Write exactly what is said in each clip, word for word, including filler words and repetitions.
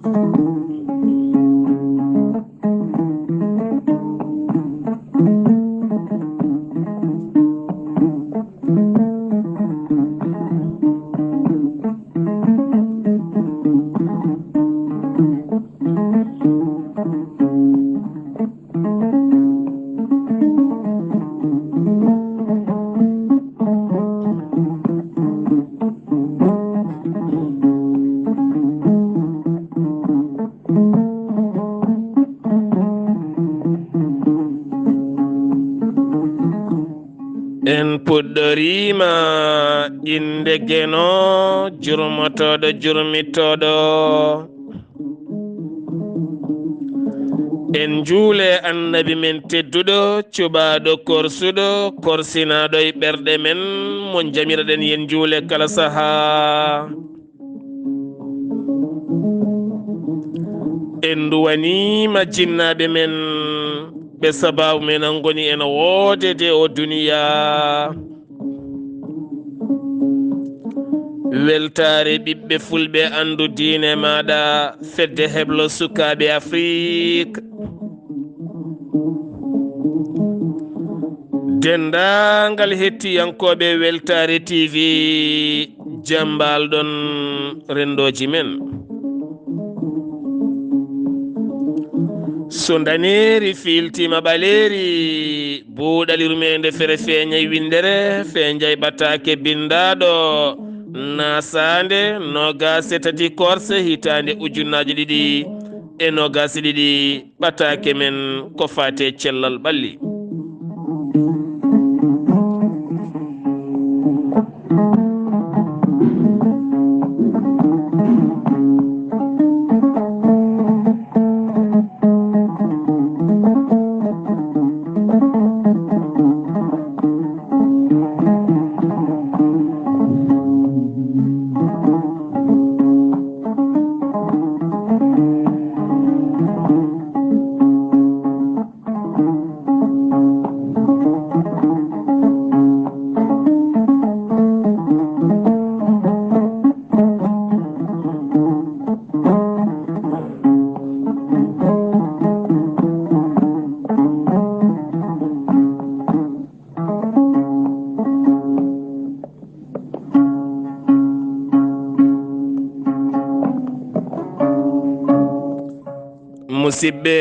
En puɗɗoriima innde Geno, jurmotooɗo, jurmitooɗo. En njuule Annabi men tedduɗo, cuɓaaɗo, korsuɗo, korsinaaɗo e ɓerɗe men, mo njamiraɗen yen njuule kala sahaa. En nduwaniima jinnaaɓe men, ɓe sabaabu men ngoni en woodede o duniyaa. Weltaare ɓiɓɓe fulɓe, anndu diine maaɗa, fedde heblo sukaaɓe Afrik. Denndaangal hettiyankooɓe Weltaare T V, jam mbaal-ɗon renndooji men. So ndaneeri fiiltiima ɓaleeri, buuɗal yurmeende fere feeñay winndere, feeñay ɓataake binndaaɗo, naasaande noogaas e tati korse hitaande ujunnaaje ɗiɗi e noogaas e ɗiɗi. Ɓataake men ko faati e cellal ɓalli. Musidɓe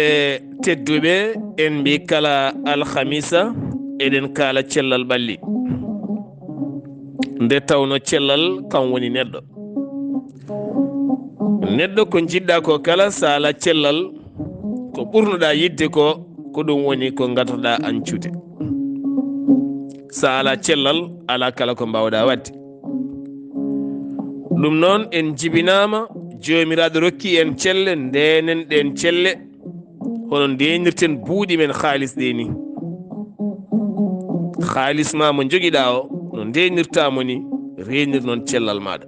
tedduɓe, en mbi kala alhamisa eɗen kaala cellal ɓalli. Nde tawno cellal kam woni neɗɗo. Neɗɗo ko njiɗɗa ko kala, sa ala cellal, ko ɓurnoɗa yidde ko, ko ɗum woni ko ngatoɗa ancude. Sa ala cellal, ala kala ko mbawɗa wadde. Ɗum noon, en jibinaama, Joomiraaɗo rokki en celle, ndenen ɗen celle, hono ndenirten buuɗi men haalis ɗe ni. Haalis ma mo njogiɗa o, no ndenirta mo ni, reenir noon cellal maɗa.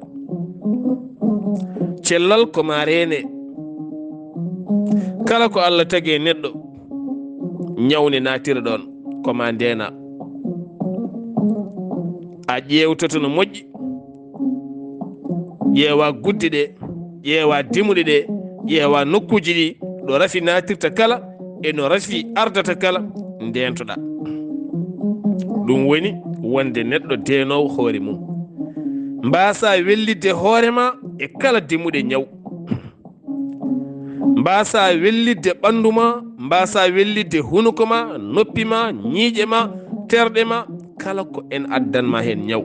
Cellal ko ma reene. Kala ko Allah tagi e neɗɗo, ñawne naatira ɗon, ko ma ndeena. A ƴeewtoto no moƴƴi, ƴeewa gudde ɗe, ƴeewa dimuɗe ɗe, ƴeewa nokkuuji ɗi, ɗo rafi naatirta kala, e no rafi ardata kala, ndeentoɗa. Ɗum woni wonde neɗɗo deenoowo hoore mum. Mbaasa wellitde hoore ma e kala dimuɗe ñaw. Mbaasa wellitde ɓanndu ma, mbaasa wellitde hunuko ma, noppi ma, ñiiƴe ma, terɗe ma, kala ko en addan ma heen ñaw.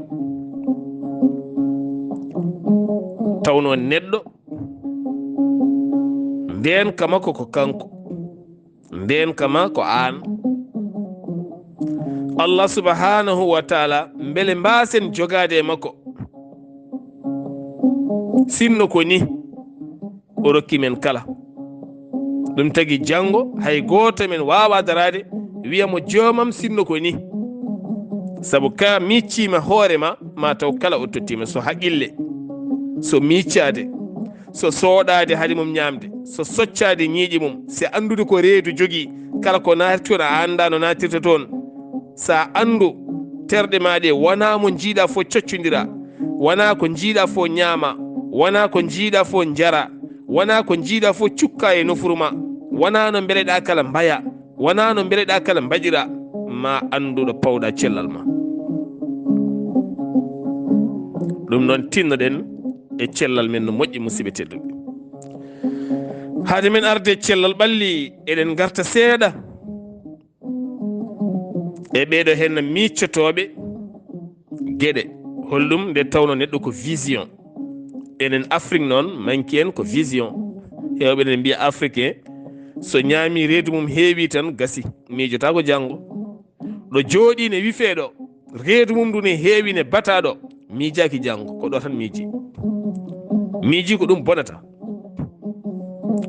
Tawno neɗɗo, ndeenka makko ko kanko, ndeenka ma ko aan. Allah subhanahu wa taala, mbele mbaasen jogaade e makko? Sinno ko ni, o rokki men kala. Ɗum tagi janngo hay gooto men waawaa daraade wiya mo joomam sinno ko ni. Sabu ka miccima hoore ma, ma taw kala o tottima so haqqille, so miccaade, so soɗaade hari mum ñaamde, so soccaade ñiiƴe mum, si anndude ko reedu jogii, kala ko naatirtuɗo a anndaa no naatirta toon. Sa anndu terɗe ma ɗe wonaa mo njiiɗa fof coccondira, wonaa ko njiiɗa fof ñaama, wonaa ko njiiɗa fof njara, Wonaa ko njiiɗaa fof cukkaa e nofuru ma. Wonaa no mbeleɗaa kala mbayaa. Wonaa no mbeleɗaa kala mbaɗiraa. Ma anndu ɗo pawɗaa cellal ma. Ɗum noon, tinnoɗen e cellal men no moƴƴi, musidɓe tedduɓe. Hade men arde e cellal ɓalli, eɗen ngarta seeɗa e ɓeeɗo heen miccotooɓe geɗe. Holɗum nde tawno neɗɗo ko vision? Enen Afrik noon, manki en ko vision. Heewɓe ene mbiya Africain, so ñaami reedu mum heewi tan gasi, miijotaako janngo. Ɗo jooɗi ne wifee ɗo, reedu mum ndu ne heewi ne bataa ɗo, miijaaki janngo, ko ɗo tan miiji. Miiji ko ɗum bonata.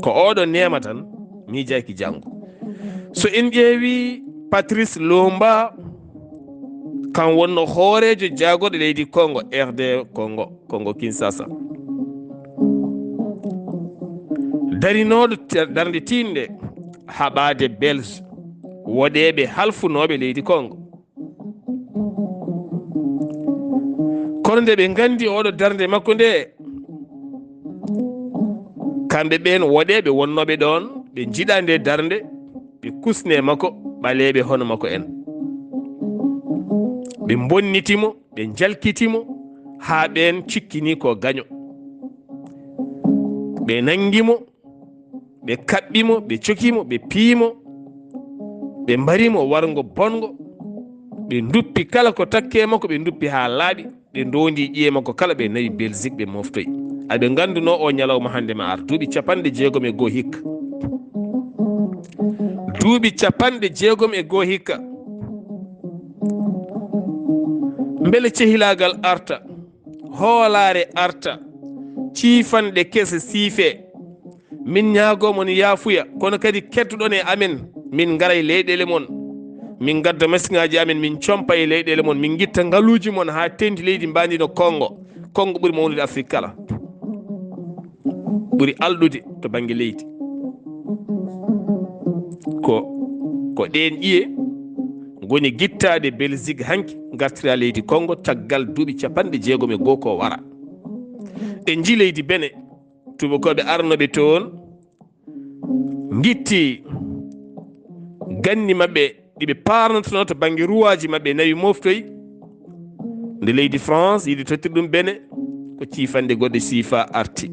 Ko oɗo neema tan, miijaaki janngo. So en ƴeewi Patrice Lumumba, kan wonno hooreejo jaagorɗe leydi Congo, R D Congo, Congo Kinshasa. Darinooɗo te-, darnde tiiɗnde haɓaade Belge, woɗeeɓe halfunooɓe leydi Congo. Kono nde ɓe nganndi oɗo darnde makko nde, kamɓe ɓeen woɗeeɓe wonnooɓe ɗoon, ɓe njiɗa nde darnde, ɓe kusne makko ɓaleeɓe hono makko en. Ɓe mbonniti mo, ɓe njalkiti mo, haa ɓeen cikkini ko gaño. Ɓe nanngi mo, ɓe kaɓɓi mo, ɓe coki mo, ɓe piyi mo, ɓe mbari mo warngo bonngo, ɓe nduppi kala ko takkee makko, ɓe nduppi haa laaɓi, ɓe ndoondi ƴiye makko kala, ɓe nawi Belgique, ɓe moftoyi. Aɓe nganndunoo o ñalawma hannde ma ar, duuɓi capanɗe jeegom e goo hikka. Duuɓi capanɗe jeegom e goo hikka. Mbele cehilaagal arta, hoolaare arta, ciifanɗe kese siifee. Min ñaagoo mon yaafuya, kono kadi keddoɗon e amen, min ngara e leyɗeele mon. Min ngadda masiŋaaji amen, min compa e leyɗeele mon, min ngitta ngaluuji mon haa teeŋti leydi mbaandi no Congo. Congo ɓuri mawnude Afrik kala. Ɓuri alɗude to bannge leydi. Ko, ko ɗeen ƴiye ngoni gittaaɗe Belgique hanki, ngartira leydi Congo caggal duuɓi capanɗe jeegom e goo ko wara. En njii leydi Benin, tuubakooɓe arnooɓe toon ngitti ganni maɓɓe ɗi ɓe paarnotonoo to bannge ruwaaji maɓɓe, nawi moftoyi. Nde leydi France yiɗi tottirde ɗum Benin, ko ciifanɗe goɗɗe siifa arti.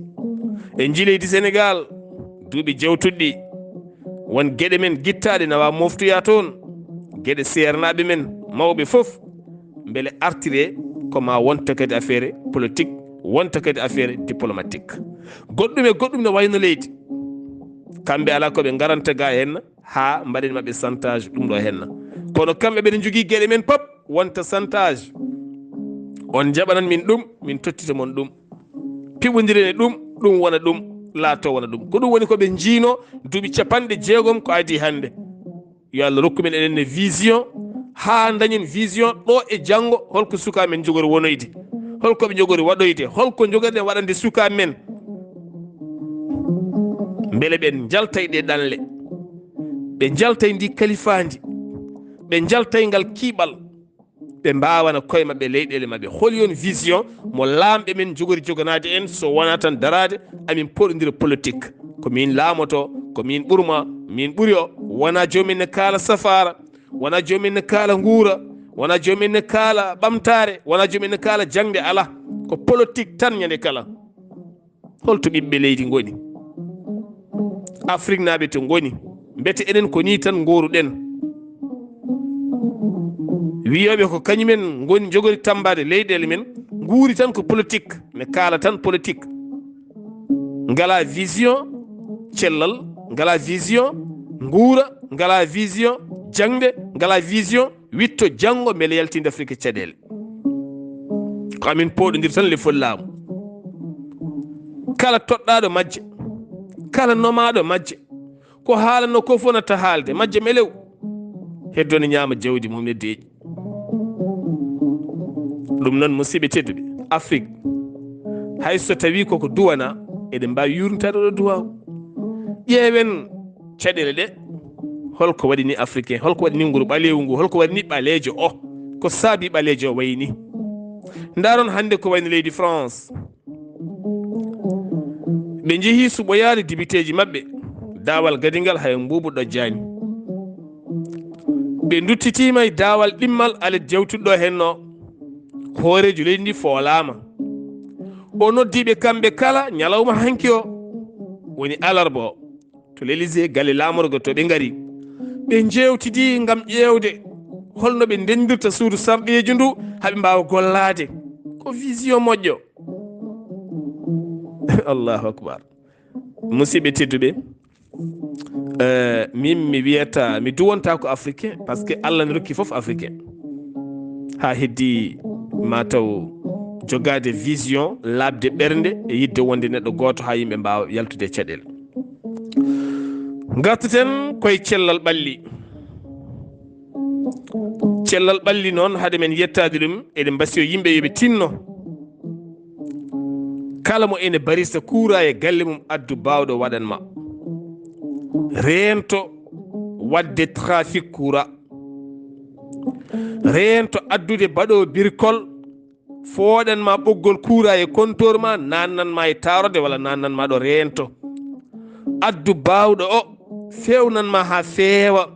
En njii leydi Sénégal, duuɓi jawtuɗi, won geɗe men gittaaɗe nawa moftoya toon, geɗe seernaaɓe men mawɓe fof, mbele artire ko ma wonta kadi affaire politique, wonta kadi affaire diplomatique. Goɗɗum e goɗɗum no wayno leydi. Kamɓe alaa ko ɓe ngaranta ga henna, haa mbaɗen maɓɓe chantage ɗum ɗo henna. Kono kamɓe ɓeɗe njogii geɗe men pop, wonta chantage. On njaɓanan min ɗum, min tottita mon ɗum. Piɓondiren e ɗum, ɗum wona ɗum, laato wona ɗum. Ko ɗum woni ko ɓe njiino duuɓi capanɗe jeegom ko adii hannde. Yo Allah rokku men enen ne vision, haa dañen vision ɗo e janngo, holko suka men njogori wonoyde, holko ɓe njogori waɗoyde, holko njogorɗen waɗande suka men. Mbele ɓe njaltay ɗe ɗanle, ɓe njaltay ndi kalifaandi, ɓe njaltay ngal kiiɓal, ɓe mbaawana koye maɓɓe leyɗeele maɓɓe. Holi on vision mo laamɓe men njogori joganaade en, so wonaa tan daraade amin poɗondira politique? Ko min laamoto, ko min ɓurma, min ɓuri o. Wonaa joomum en ne kaala safaara, wonaa joomum en ne kaala nguura, wonaa joomum en ne kaala ɓamtaare, wonaa joomum en ne kaala jaŋde, alaa. Ko politique tan ñande kala. Holto ɓiɓɓe leydi ngoni? Afriknaaɓe to ngoni? Mbete enen ko nii tan ngooruɗen? Wiyooɓe ko kañumen ngoni njogori tammbaade leyɗeele men, nguuri tan ko politique, ne kaala tan politique. Ngalaa vision cellal, ngalaa vision nguura, ngalaa vision jaŋde, ngalaa vision witto janngo mbele yaltinde Afrik e caɗeele. Ko amin pooɗondir tan lefol laamu. Kala toɗɗaaɗo majje, kala nomaaɗo majje, ko haalanoo ko fof natta haalde, majje melew. Heddo ne ñaama jawdi mum ne deeƴi. Ɗum noon, musidɓe tedduɓe, Afrik, hay so tawii koko duwanaa, eɗen mbaawi yuurnitaade ɗo duwaaw. Ƴeewen caɗeele ɗe, holko waɗi ni Africain, holko waɗi ni nguru ɓaleewu ngu, holko waɗi ni ɓaleejo o, ko saabi ɓaleejo o wayi ni? Ndaaron hannde ko wayi no leydi France. Ɓe njehii suɓoyaade dibiteeji maɓɓe, daawal gadingal hay mbuubu ɗojjaani. Ɓe nduttitiima e daawal ɗimmal alet jewtuɗo hennoo. Hooreejo leydi ndi foolaama. O noddii ɓe kamɓe kala ñalawma hanki o, woni alarba o, to l'Élysée, galle laamorgo to ɓe ngari. Ɓe njeewtidii ngam ƴeewde holno ɓe ndenndirta suudu sarɗiyeejo ndu haa ɓe mbaawa gollaade. Ko vision moƴƴo. Allahu akbar. Musidɓe tedduɓe, eh, min mi wiyata, mi duwonta ko africain, parce que Allah ne rokki fof africain. Haa heddi ma taw jogaade vision, laaɓde ɓernde e yidde wonde neɗɗo gooto haa yimɓe mbaawa yaltude e caɗeele. Ngartaten koye cellal ɓalli. Cellal ɓalli noon, hade men yettaade ɗum, eɗen mbasiyo yimɓe yo ɓe tinno. Kala mo ene barista kuuraa e galle mum, addu baawɗo waɗan ma. Reento waɗde trafic kuuraa. Reento addude baɗoowo birkol, fooɗan ma ɓoggol kuuraa e kontoor ma, naannan ma e taarode walla naannan ma ɗo reento. Addu baawɗo o, feewnan ma haa feewa.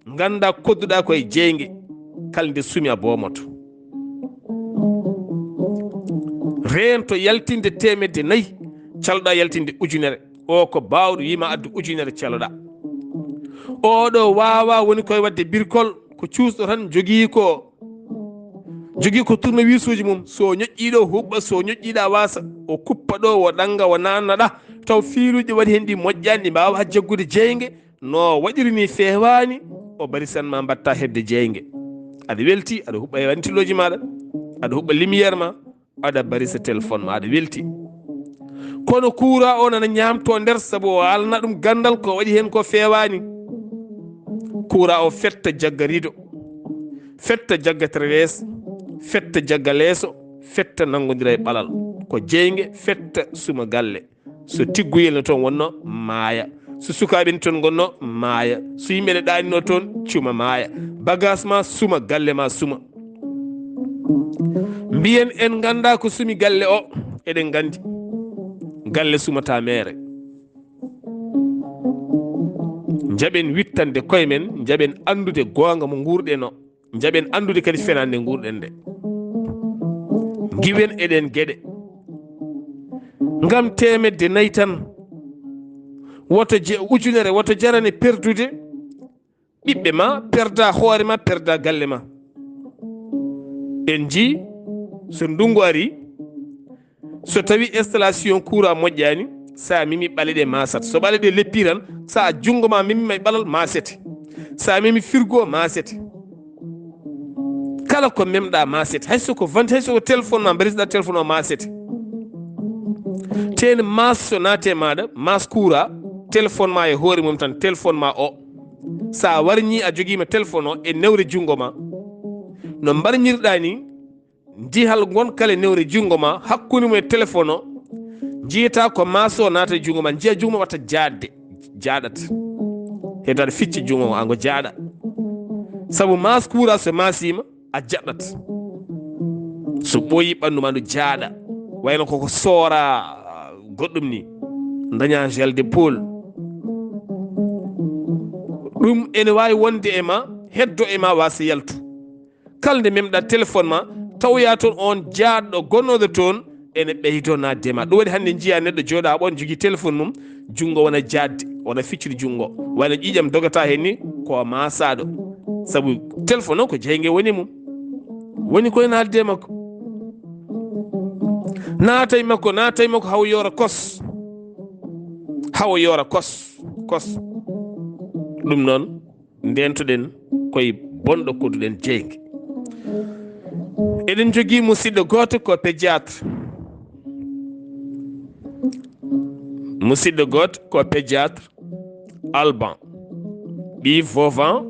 Ngannda kodduɗaa ko e jeynge, kala nde sumi a boomoto. Reento yaltinde teemedde nayi, caloɗaa yaltinde ujunere. O ko baawɗo, wii ma addu ujunere, caloɗaa. Oɗo waawaa, woni koye waɗde birkol, ko cuusɗo tan, jogii ko, jogii ko tournewiisuuji mum. So o ñoƴƴii ɗo, huɓɓa, so o ñoƴƴii ɗa, waasa, o kuppa ɗo, o ɗannga, o naanna ɗa, taw fiiluuji ɗi waɗi heen ɗi moƴƴaani, ɗi mbaawaa jaggude jeynge. No waɗiri ni feewaani, o barisan ma mbaɗta heɓde jeynge. Aɗa welti, aɗa huɓɓa e wantilooji maaɗa, aɗa huɓɓa lumière ma, aɗa barisa téléphone ma, aɗa welti. Kono kuuraa o nana ñaamto nder, sabu o alna ɗum ganndal ko waɗi heen ko feewaani. Kuuraa o fetta jagga rido, fetta jagga traverse, fetta jagga leeso, fetta nanngodira e ɓalal. Ko jeynge, fetta suma galle. So tigguyel no toon wonno, maaya. So sukaaɓe no toon ngonno, maaya. So yimɓe ne ɗaanino toon, cuma, maaya. Bagage ma suma, galle ma suma. Mbiyen en ngannda ko sumi galle o, eɗen nganndi. Galle sumata meere. Njaɓen wittande koye men, njaɓen anndude goonga mo nguurɗen o. Njaɓen anndude kadi fenaande nde nguurɗen nde. Ngiwen eɗen geɗe. Ngam teemedde nayi tan, woto je-, ujunere, woto jarane perdude ɓiɓɓe ma, perda hoore ma, perda galle ma. En njii, so ndunngu ari, so tawi installation kuuraa moƴƴaani, so a memi ɓale ɗe maasat. So ɓale ɗe leppi tan, so a junngo ma memi ma e ɓalal, maasete. So a memi frigo, maasete. Kala ko memɗa, maasete. Hay so ko venti, hay so ko téléphone ma, mbarisɗa téléphone o, maasete. Teeni maas so naate maaɗa, maas kuuraa, téléphone ma e hoore mum tan, téléphone ma o. So a warñi, a jogiima téléphone o e newre junngo ma. No mbarñirɗa ni, njihal ngon kala newre junngo ma, hakkunde mum e téléphone o, njiyata ko maas o naata e junngo ma, njiya junngo ma watta jaadde, jaaɗat. Heddo aɗa ficca junngo ma, ngo jaaɗa. Sabu maas kuuraa so maasiima, a jaɗat. So ɓooyi ɓanndu ma ndu jaaɗa, wayno koko soora goɗɗum ni, daña gel de pool. Ɗum ene waawi wonde e ma, heddo e ma, wasa yaltu. Kala nde memɗa téléphone ma, tawoya toon on jaaɗɗo gonnooɗo toon ene ɓeydo naatde ma. Ɗum waɗi hannde njiya neɗɗo jooɗa ɓoon jogii téléphone mum, junngo wona jaadde, wona ficcude junngo. Wayno ƴiiƴam dogata heen ni, ko maasaaɗo. Sabu téléphone o ko jeynge woni mum. Woni koye naatde makko. Naatay makko, naatay makko hawo yoora kos. Hawo yoora kos, kos. Ɗum noon, ndeentoɗen koye bonɗo, koduɗen jeynge. Eɗen njogii musidɗo gooto ko pédiatre. Musidɗo gooto ko pédiatre Alban, ɓii Vovan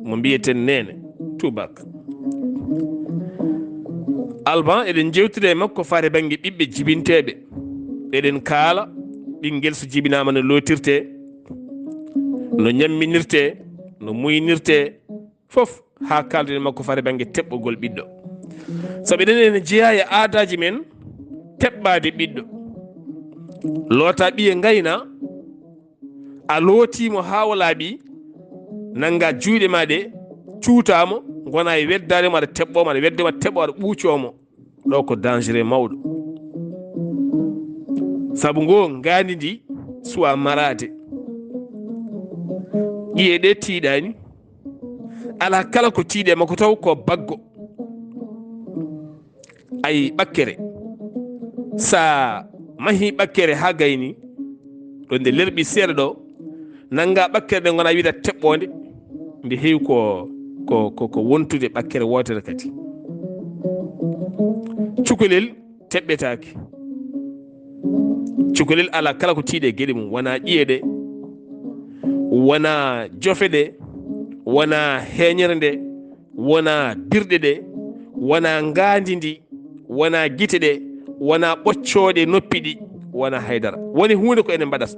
mo mbiyeten Neene, tuubak. Alban, eɗen njewtida e makko faade bannge ɓiɓɓe jibinteeɓe. Eɗen kaala ɓinngel so jibinaama no lootirtee, no ñamminirtee, no muynirtee, fof haa kaalden e makko faade bannge teɓɓogol ɓiɗɗo. Sabu eɗen ene jeyaa e aadaaji men teɓɓaade ɓiɗɗo. Loota ɓiye ngayna, a lootiimo haa o laaɓi, nannga juuɗe ma ɗe, cuutaa mo, ngona e weddaade mo, aɗa teɓɓoo mo, aɗa wedde ma teɓɓoo, aɗa ɓuucoo mo. Ɗo ko dangereux mawɗo. Sabu ngo ngaandi ndi suwa maraade. Ƴiye ɗe tiiɗaani. Alaa kala ko tiiɗe makko taw ko baggo. Ay ɓakkere. Sa mahi ɓakkere haa gayni, ɗo nde lerɓi seeɗa ɗo, nannga ɓakkere nde ngona wiɗa teɓɓoonde, nde heewi ko, ko, ko, ko wontude ɓakkere wootere kadi. Cukalel teɓɓetaake. Cukalel alaa kala ko tiiɗe geɗe mum, wonaa ƴiye ɗe, wonaa jofe ɗe, wonaa heeñere nde, wonaa birɗe ɗe, wonaa ngaandi ndi, wonaa gite ɗe, wonaa ɓoccooɗe noppi ɗi, wonaa haydara. Woni huunde ko enen mbaɗata.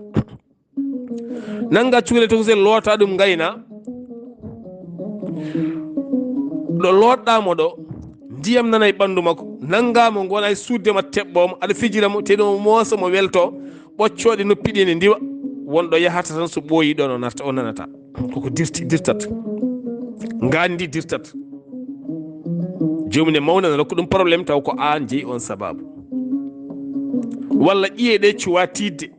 Nannga cukalel tokosel, loota ɗum ngayna. Ɗo lootɗaa mo ɗo, ndiyam nana e ɓanndu makko. Nannga mo, ngona e suuɗde ma, teɓɓoo mo, aɗa fijira mo, te ɗum moosa mo welto, ɓoccooɗe noppi ɗi ene ndiwa. Won ɗo yahata tan, so ɓooyi ɗon o narta, o nanata. Koko dirti, dirtat. Ngaandi ndi dirtat. Joomum ne mawna na rokku ɗum problème taw ko aan jeyi on sababu. Walla ƴiye ɗe cuwa tiiɗde.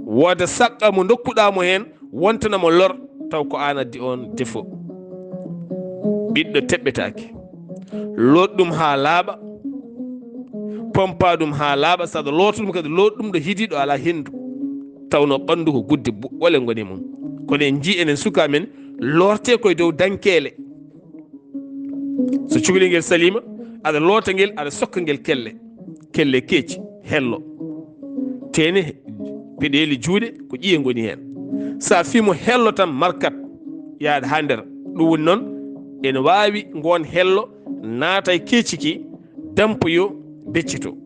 Wooda saɗɗa mo ndokkuɗaa mo heen, wontana mo lor, taw ko aan addi oon défaut. Ɓiɗɗo teɓɓetaake. Loot ɗum haa laaɓa, pompa ɗum haa laaɓa, saɗa loota ɗum kadi, loot ɗum ɗo hidi, ɗo alaa henndu. Tawnoo ɓanndu ko gudde bu-, ɓole ngoni mum. Kono en njii enen suka men, loorte koye dow dankeele. So cukalel ngel saliima, aɗa loota ngel, aɗa sokka ngel kelle. Kelle keeci, hello. Teene, peɗeeli juuɗe, ko ƴiye ngoni heen. Sa fii mo hello tan, markat, yaade haa nder. Ɗum woni noon, ene waawi ngoon hello naata e keeci ki, dampoyo, beccito.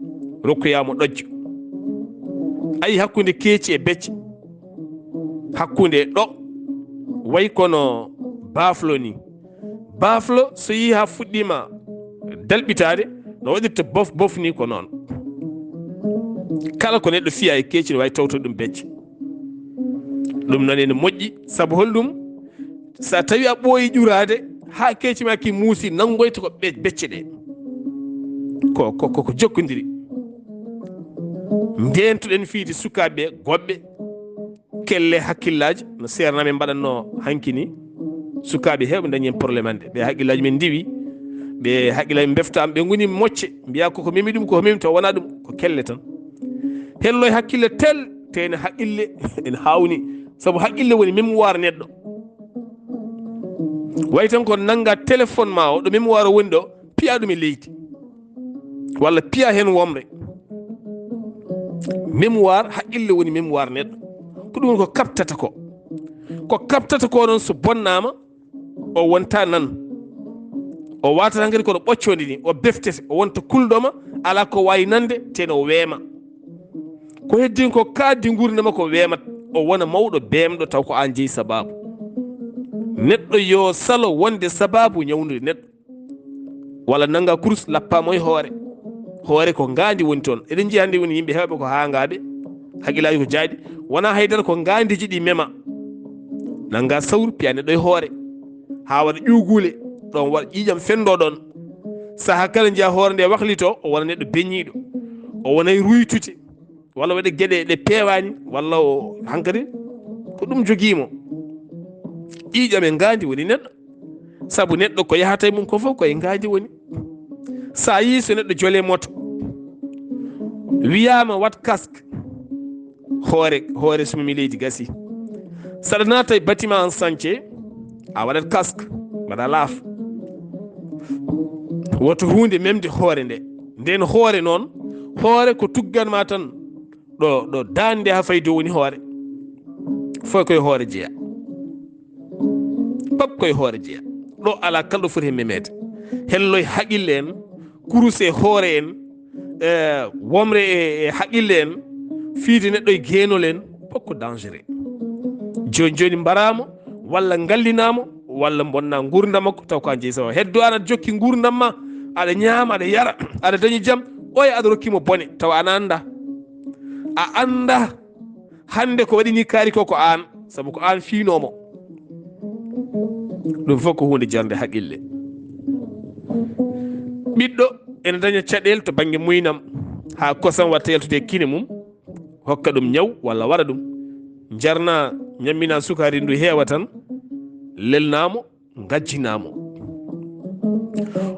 Rokkoyaa mo ɗojjo. Ayi hakkunde keeci e becce, hakkunde e ɗo, way kono baaflo ni. Baaflo, so yii haa fuɗɗiima dalɓitaade, no waɗirta bof bof ni, ko noon. Kala ko neɗɗo fiya e keeci, no waawi tawtude ɗum becce. Ɗum noon ene moƴƴi, sabu holɗum? So a tawi a ɓooyi ƴuraade, haa keeci ma ki muusi, nanngoyta ko ɓe-, becce ɗe. Ko, ko, ko, ko jokkondiri. Ndeentuɗen fiide sukaaɓe goɗɓe, kelle hakkillaaji, no seernaaɓe mbaɗatnoo hanki ni. Sukaaɓe heewɓe ndañi heen problème hannde. Ɓe hakkillaaji men ndiwi, ɓe hakkillaaji men mbeftaama, ɓe ngoni mocce, mbiya ko ko memi ɗum, ko ko memi, taw wonaa ɗum, ko kelle tan. Hello e hakkille tel, te ene haqqille ene haawni. Sabu haqqille woni mémoire neɗɗo. Way tan ko nannga téléphone ma o, ɗo mémoire o woni ɗo, piya ɗum e leydi. Walla piya heen womre. Mémoire, haqqille woni mémoire neɗɗo. Ko ɗum ko kaptata ko. Ko kaptata ko noon, so bonnaama, o wonta nan. O waatata hankadi kono ɓoccoondi ni, o beftete, o wonta kulɗoma, alaa ko waawi nande, teno weema. Ko heddii ko kaaddi nguurndam makko weemat, o wona mawɗo beemɗo taw ko aan jeyi sabaabu. Neɗɗo yo salo wonde sabaabu ñawndude neɗɗo. Walla nannga kurus, lappa mo e hoore. Hoore ko ngaandi woni toon. Eɗen njiya hannde woni yimɓe heewɓe ko haangaaɓe, hakkillaaji ko jaayɗi. Wonaa haydara ko ngaandiiji ɗi mema. Nannga sawru, piya neɗɗo e hoore. Haa waɗa ƴuuguule, ɗoon waɗa ƴiiƴam fenndo ɗoon. Saha kala njiya hoore nde waklito, o wona neɗɗo beñiiɗo. O wonay ruytude. Walla waɗa geɗe ɗe peewaani, walla o hankadi ko ɗum jogii mo. Ƴiiƴam e ngaandi woni neɗɗo. Sabu neɗɗo ko yahata e mum ko fof ko e ngaandi woni. So a yii so neɗɗo jole moto, wiyaama waɗ casque, hoore, hoore so memi leydi gasi. Saɗa naata e bâtiment en chantier, a waɗat casque, mbaɗa laaf. Woto huunde memde hoore nde. Nden hoore noon, hoore ko tuggan ma tan ɗo, ɗo daande haa fay dow woni hoore. Fof koye hoore jeya. Pap koye hoore jeya. Ɗo alaa kala ɗo foti heen memeede. Hello e haqqille en, kurus e hoore en, eh, womre e, e haqqille en, fiide neɗɗo e geenol en, pop ko dangereux. Jooni jooni mbaraama, walla ngallinaama, walla mbonna nguurndam makko, taw ko a jeyi sawa. Heddo aan aɗa jokki nguurndam ma, aɗa ñaama, aɗa yara, aɗa dañi jam, oya aɗa rokki mo bone, taw ana annda. A annda hannde ko waɗini kaari ko, ko aan, sabu ko aan fiinoomo. Ɗum fof ko huunde jarnde haqqille. Ɓiɗɗo ene daña caɗeele to bannge muynam, haa kosam watta yaltude e kine mum, hokka ɗum ñaw walla waɗa ɗum. Njarna, ñammina sukaari ndu heewa tan, lelnaa mo, ngajjinaa mo.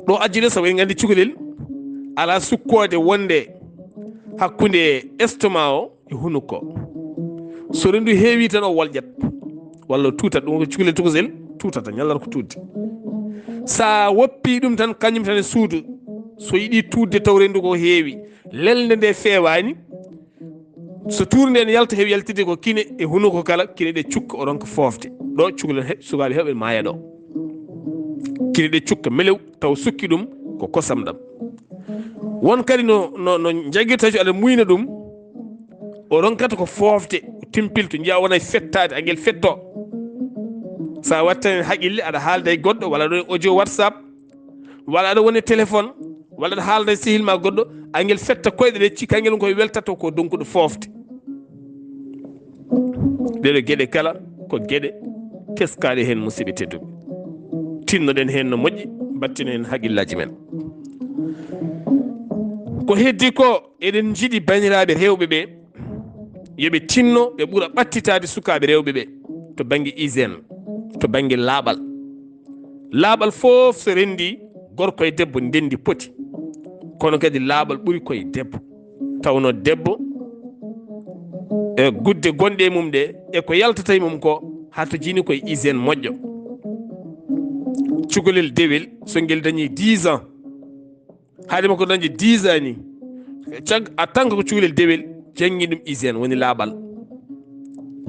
Ɗo ajjude, sabu en nganndi cukalel alaa sukkoode wonde hakkunde estomac o e hunuko. So rendu heewi tan o wolƴat, walla o tuutat, ɗum ko cukalel tokosel tuutata, ñallata ko tuutde. Sa woppi ɗum tan, kañum tan e suudu, so yiɗi tuutde taw rendu ko heewi, lelnde nde feewaani, so tuurnde ne yalta heewi yaltide ko kine e hunuko kala, kine ɗe cukka o ronka foofde. Ɗo cukalel he-, sukaaɓe heewɓe maaya ɗo. Kine ɗe cukka melew taw sukki ɗum ko kosam ɗam. Won kadi no, no, no jagirta so aɗa muyna ɗum, o ronkata ko foofde, timpilto, njiya wona e fettaade, angel fetto. Sa watta hen haqqille, aɗa haalda e goɗɗo, walla aɗa audio WhatsApp, walla aɗa woni e téléphone, walla aɗa haalda e sehil ma goɗɗo, angel fetta koyɗe ɗe, cikka angel koye weltato ko donkuɗo foofde. Ɗeɗo geɗe kala ko geɗe teskaɗe hen, musidɓe tedduɓe. Tinnoɗen hen no moƴƴi, battinen hen haqillaji men. Ko heddi ko, eɗen njiɗi baniraɓe rewɓe ɓe, yoɓe tinno ɓe ɓura ɓattitade sukaɓe rewɓe ɓe to banggue hygiène, to banggue laaɓal. Laaɓal fof so rendi, gorko e debbo ndendi poti, kono kadi laaɓal ɓuri koye debbo. Tawno debbo e gudde gonɗe e mum ɗe, e ko yaltata e mum ko, hato jini koye hygiène moƴƴo. Cukalel dewel, so ngel dañi dix ans, haade makko dañde dix ans ni, cag-, a tan ko cukalel dewel, janngin ɗum hygiène, woni laaɓal.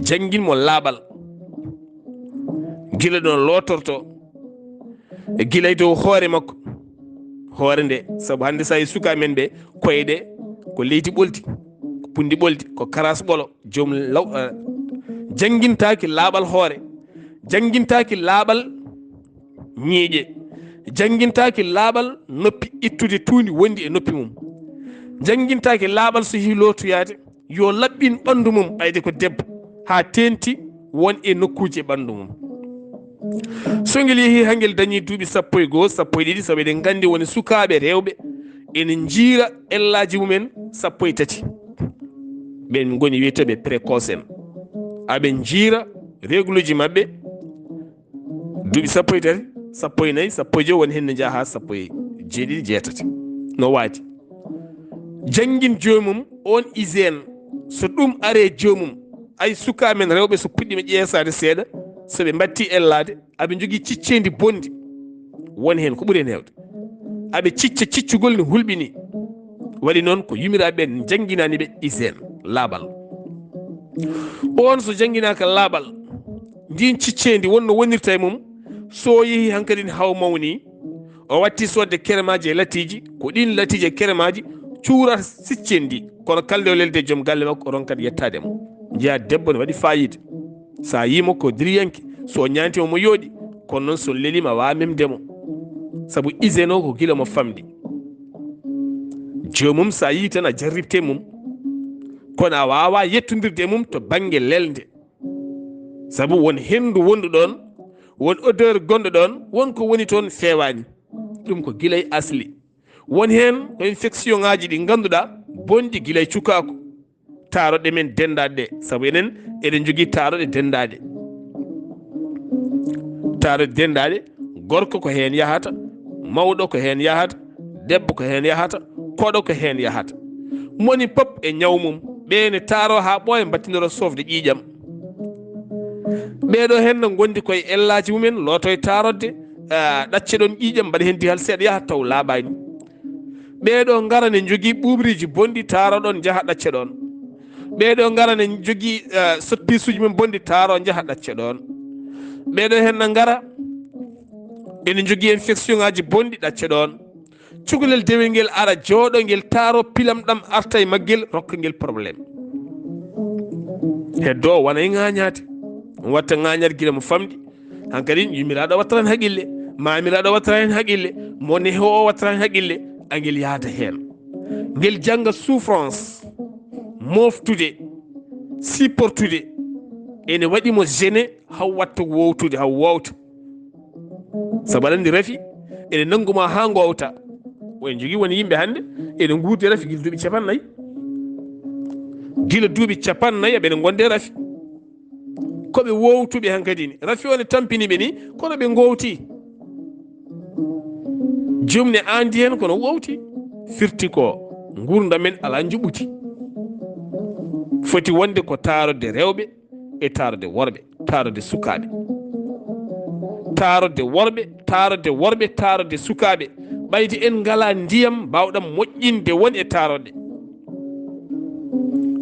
Janngin mo laaɓal. Gila ɗon lootorto, e gila e dow hoore makko. Hoore nde, sabu hannde sa yi suka men ɓe, koyɗe ko leydi ɓoldi, ko pundi ɓoldi, ko karas ɓolo, joom law, eh, janngintaaki laaɓal hoore, janngintaaki laaɓal ñiiƴe, janngintaaki laaɓal noppi ittude tuundi wondi e noppi mum, janngintaaki laaɓal so yehi lootoyaade, yo laɓɓin ɓanndu mum, ɓayde ko debbo, haa teenti won e nokkuuji e ɓanndu mum. So ngel yehi haa ngel dañi duuɓi sappo e goo, sappo e ɗiɗi, sabu eɗen nganndi woni sukaaɓe rewɓe ene njiira ellaaji mumen sappo e tati. Ɓen ngoni wiyeteeɓe précoce en. Aɓe njiira régluji maɓɓe duuɓi sappo e tati, sappo e nayi, sappo e joy, woni heen ne njaha haa sappo e jeeɗiɗi, jeetati. No waadi. Janngin joomum on hygiène, so ɗum are joomum, ay sukaa men rewɓe so puɗɗiima ƴeesaade seeɗa, so ɓe mbattii ellaade, aɓe njogii cicceendi bonndi, won heen ko ɓuri heen heewde. Aɓe cicca ciccugol ne hulɓini. Waɗi noon ko yumiraaɓe ɓe njannginaani ɓe hygiène, laaɓal. On so jannginaaka laaɓal, ndiin cicceendi won no wonirta e mum, so yehi hankadin haw mawni, o watti sodde keremaaji e latiiji, ko ɗiin latiiji e keremaaji cuurata sicceendi, kono kalde o lelde joom galle makko, o ronkat yettaade mo. Njiyaa debbo ne waɗi faayiida. So a yii mo ko diriyanke, so o ñaantiima mo yooɗi, kono noon so leliima a waawaa memde mo. Sabu hygiène o ko gila mo famɗi. Joomum so a yii tan a jarribte mum. Kono a waawaa yettondirde e mum to bannge lelde. Sabu won henndu wonɗo ɗoon, won odeur gonɗo ɗoon, won ko woni toon feewaani. Ɗum ko gila e asli. Won heen ko infection ŋaaji ɗi ngannduɗaa bonɗi gila e cukaaku. Taaroɗe men denndaaɗe ɗe, sabu enen eɗen njogii taaroɗe denndaaɗe. Taaroɗe denndaaɗe, gorko ko heen yahata, mawɗo ko heen yahata, debbo ko heen yahata, koɗo ko heen yahata. Moni pop e ñaw mum, ɓe ne taaro haa ɓooya mbattinoro sofde ƴiiƴam. Ɓeeɗo heen no ngondi koye ellaaji mumen, looto e taarodde, ah, ɗacce ɗon ƴiiƴam, mbaɗa heen dihal seeɗa, yaha taw laaɓaani. Ɓeeɗo ngara ne njogii ɓuuɓriiji bonɗi, taaro ɗon, njaha ɗacce ɗon. Ɓeeɗo ngara ne njogii, eh, sotpiisuuji mum bonɗi, taaro, njaha ɗacce ɗon. Ɓeeɗo heen na ngara ene njogii infection ŋaaji bonɗi, ɗacce ɗon. Cukalel dewel ngel ara jooɗo, ngel taaro pilam ɗam arta e maggel, rokka ngel problème. Heddo wona e ŋaañaade. Ɗum watta ŋaañaade gila mo famɗi. Hankadi yumiraaɗo wattata heen haqqille, maamiraaɗo wattata heen haqqille, mo neho o wattata heen haqqille, angel yaada heen. Ngel jannga souffrance. moftude, sipportude, ene waɗi mo gêné, haw watta wowtude, haw wowta. Sabu aɗa anndi rafi ene nanngu ma haa ngoowta. Eɗen njogii won yimɓe hannde ene nguurdi e rafi gila duuɓi capannayyi. Gila duuɓi capannayyi aɓe ene ngondi e rafi. Ko ɓe wowtuɓe hankadi ni. Rafi o ne tampini ɓe ni, kono ɓe ngowti. Jumne andi hen kono wowti. Firti ko ngurdam men alaa njuɓɓudi. Foti wonde ko taarode rewɓe e taarode worɓe, taarode sukaaɓe. Taarode worɓe, taarode worɓe, taarode sukaaɓe. Ɓayde en ngalaa ndiyam mbaawɗam moƴƴinde won e taarode.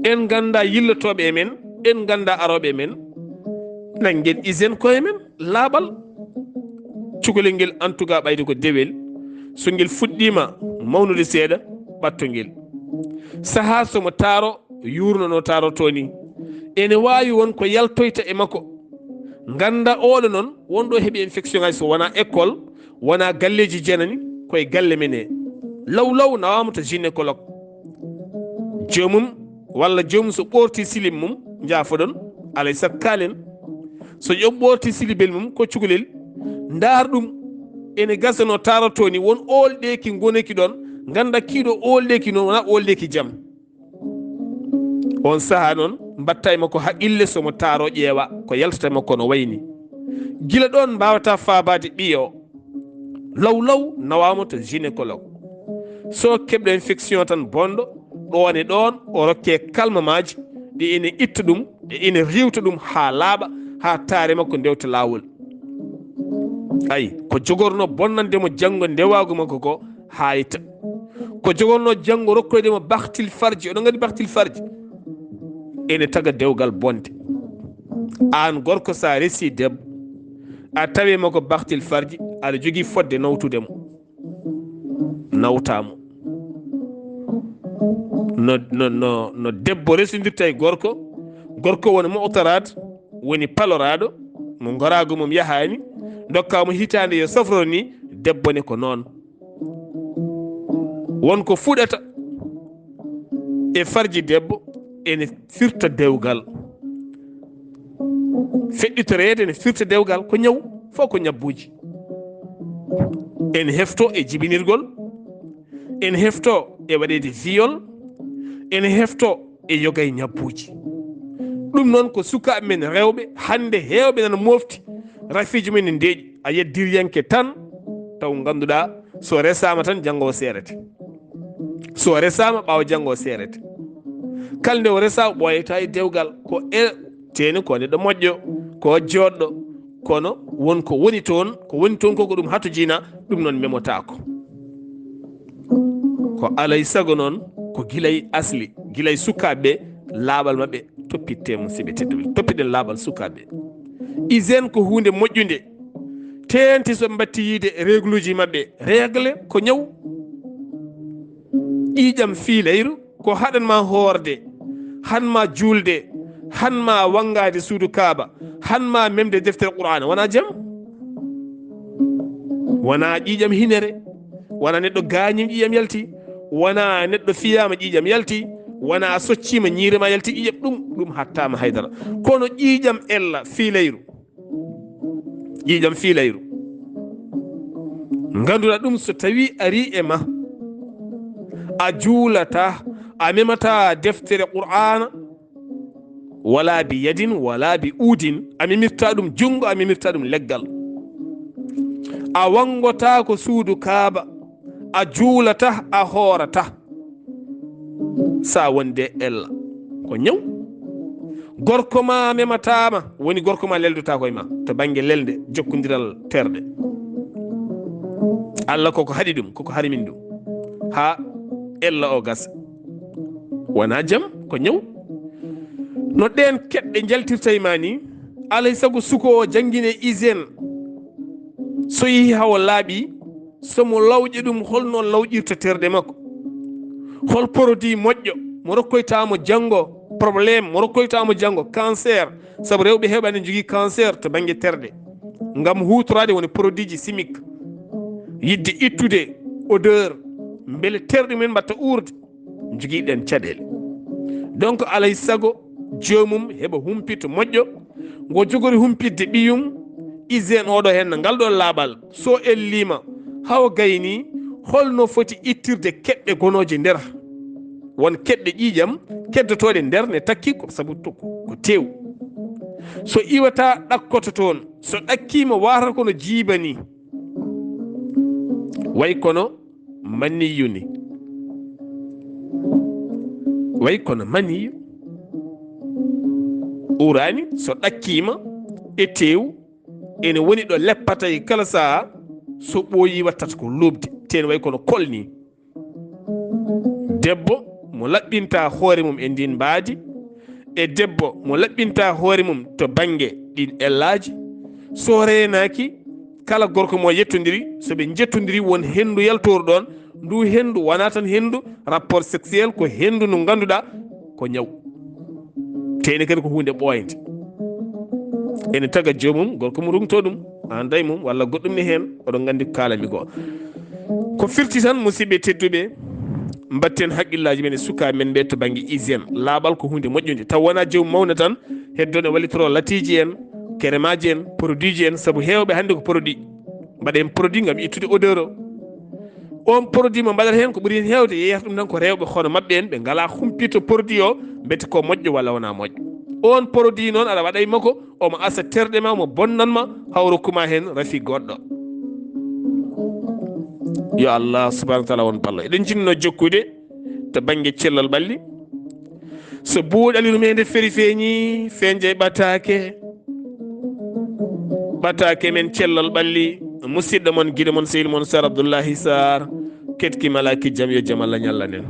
En nganndaa yillotooɓe e men, en nganndaa arooɓe e men. Nanngen hygiène koye men, laaɓal. Cukalel ngel, en tout cas, ɓayde ko dewel. So ngel fuɗɗiima mawnude seeɗa, ɓatto ngel. Sahaa so mo taaro yuurno no taarotoo ni. Ene waawi won ko yaltoyta e makko. Ngannda oɗo noon, wonɗo heɓi infection hay so wonaa école, wonaa galleeji jenani, koye galle men he. Law law nawaama to gynécologue. Joomum walla joomum so ɓoorti silim mum, njaafoɗon, alay sago kaalen. So joom ɓoorti silibel mum, ko cukalel, ndaar ɗum. Ene gasa no taarotoo ni, won oolɗeeki ngoneki ɗoon, ngannda kiiɗo oolɗeeki noon, wonaa oolɗeeki jam. On sahaa noon, mbaɗta e makko haqqille so mo taaroo ƴeewa ko yaltata e makko no wayni. Gila ɗoon mbaawata faabaade ɓiyo. Law law nawaama to gynécologue. So keɓɗo infection tan bonɗo, ɗoon e ɗoon o rokke kalmamaaji ɗi ene itta ɗum, ɗi ene riiwta ɗum haa laaɓa, haa taare makko ndewta laawol. Ay, ko jogorno bonnande mo janngo ndewaagu makko ko haayta. Ko jogorno janngo rokkoyde mo baktil farji. Oɗon nganndi baktil farji? Ene taga dewgal bonde. Aan gorko, so a resi debbo, a tawi mo ko baktil farji, aɗa jogii fodde nawtude mo. Nawta mo. No, no, no, no debbo resondirta e gorko, gorko woni mu'taraad, woni paloraaɗo, mo ngoraagu mum yahaani, ndokka mo hitaande yo sofroro ni, debbo ne ko noon. Won ko fuɗata e farji debbo ene firta dewgal. Feɗɗitoreede ene firta dewgal ko ñaw, fof ko ñabbuuji. Ene hefto e jibinirgol, ene hefto e waɗeede viol, ene hefto e yoga e ñabbuuji. Ɗum noon ko sukaaɓe men rewɓe hannde heewɓe nana mofti, rafiiji mum ene ndeeƴi. A yiyat diriyanke tan, taw ngannduɗaa so resaama tan janngo o seerete. So resaama ɓaawo janngo o seerete. Kala nde o resaa o ɓooyata e dewgal, ko e teeni ko neɗɗo moƴƴo, ko jooɗɗo, kono won ko woni toon, ko woni toon ko ko ɗum hatojina, ɗum noon memotaako. Ko alay sago noon, ko gilay asli, gilay sukaaɓe, laaɓal maɓɓe toppitte, musidɓe tedduɓe. Toppiɗen laaɓal sukaaɓe. Hygiène ko huunde moƴƴunde. Teenti so ɓe mbatti yiide régluuji maɓɓe. Règle ko ñaw. Ƴiiƴam fiilayru ko haɗan ma hoorde, han ma juulde, han ma wanngaade suudu Kaaba, han ma memde deftere Qur'aana. Wonaa jam. Wonaa ƴiiƴam hinere. Wonaa neɗɗo gaañiima ƴiiƴam yalti. Wonaa neɗɗo fiyaama ƴiiƴam yalti. Wonaa a socciima ñiire ma yalti ƴiiƴam. Ɗum, ɗum hattaama haydara. Kono ƴiiƴam ella fiilayru. Ƴiiƴam fiilayru. Ngannduɗaa ɗum so tawii arii e ma. A juulataa, a memataa deftere Qur'aana. Wala bi yadin, wala bi uudin. A memirtaa ɗum junngo, a memirtaa ɗum leggal. A wanngotaako suudu Kaaba. A juulataa, a hoorataa. Sa wonde ella. Ko ñaw. Gorko ma memataama, woni gorko ma leldotaako e ma. To bannge lelde, jokkondiral terɗe. Allah koko haɗi ɗum, koko harmin ɗum. Haa ella o gasa. Wonaa jam, ko ñaw. No ɗeen keɗɗe njaltirta e ma ni, alay sago suko o janngine hygiène. So yehi hawo laaɓi, so mo lawƴe ɗum, holno lawƴirta terɗe makko? Hol produit moƴƴo mo rokkoyta mo janngo? Problème mo rokkoyta mo janngo? Cancer, sabu rewɓe heewɓe ene njogii cancer to bannge terɗe. Ngam huutoraade woni produit ji chimique, yiɗde ittude odeur, mbele terɗe mumen mbaɗta uurde. Njogiɗen caɗeele. Donc, alay sago joomum heɓa humpito moƴƴo, ngo jogori humpitde ɓiyum, hygiène oɗo hen, ngal ɗo laaɓal, so ellima, hawa gayni, holno foti ittirde keɓɗe gonooje nder? Won keɓɗe ƴiiƴam keddotooɗe nder ne takki ko sabu to ko, ko tew. So iwata ɗakkoto toon, so ɗakkima wata kono jiiba ni. Way kono maniyu ni. Way kono maniyu. Urani so ɗakkima e tew, ene woni ɗo leppata e kala saha, so ɓooyi wattata ko lobde. Ten way kono kol ni. Debbo mo laɓɓinta hoore mum e ndin mbaadi, e debbo mo laɓɓinta hoore mum to bannge ɗin ellaaji, so reenaaki, kala gorko mo yettondiri, so ɓe njettondiri, won henndu yaltooru ɗon. Ndu henndu wona tan henndu rapport sexuel, ko henndu ndu ngannduɗaa ko ñaw. Te ene kadi ko huunde ɓooynde. Ene taga joomum, gorko mum rungto ɗum, an day mum, walla goɗɗum ne heen, oɗon nganndi ko kaalami ko. Ko firti tan, musidɓe tedduɓe, mbatten haqqillaaji men e sukaaɓe men ɓe to bannge hygiène. Laaɓal ko huunde moƴƴunde. Taw wona joom mawna tan, heddoo ne wallitoro latiiji en, keremaaji en, produit ji en, sabu heewɓe hannde ko produit. Mbaɗa heen produit ngam ittude odeur o. On produit mo mbaɗata heen, ko ɓuri heen heewde yeeyata ɗum tan ko rewɓe hono maɓɓe en, ɓe ngalaa humpito produit o, mbete ko moƴƴo walla wona moƴƴo. On produit noon aɗa waɗa e makko, omo asa terɗe ma, omo bonnan ma, haw rokkuma heen rafi goɗɗo. Yo Allah subhanahu wa taala won ballo. Eɗen jinno jokkude to bannge cellal ɓalli. So buuɗali ɗum e nde feri feeñi, feeñde ɓataake. Ɓataake men cellal ɓalli, musidɗo mon, giɗo mon, sehil mon, Sar Abdullahi Sar. Ketki malaki jam, yo jam Allah ñallanen.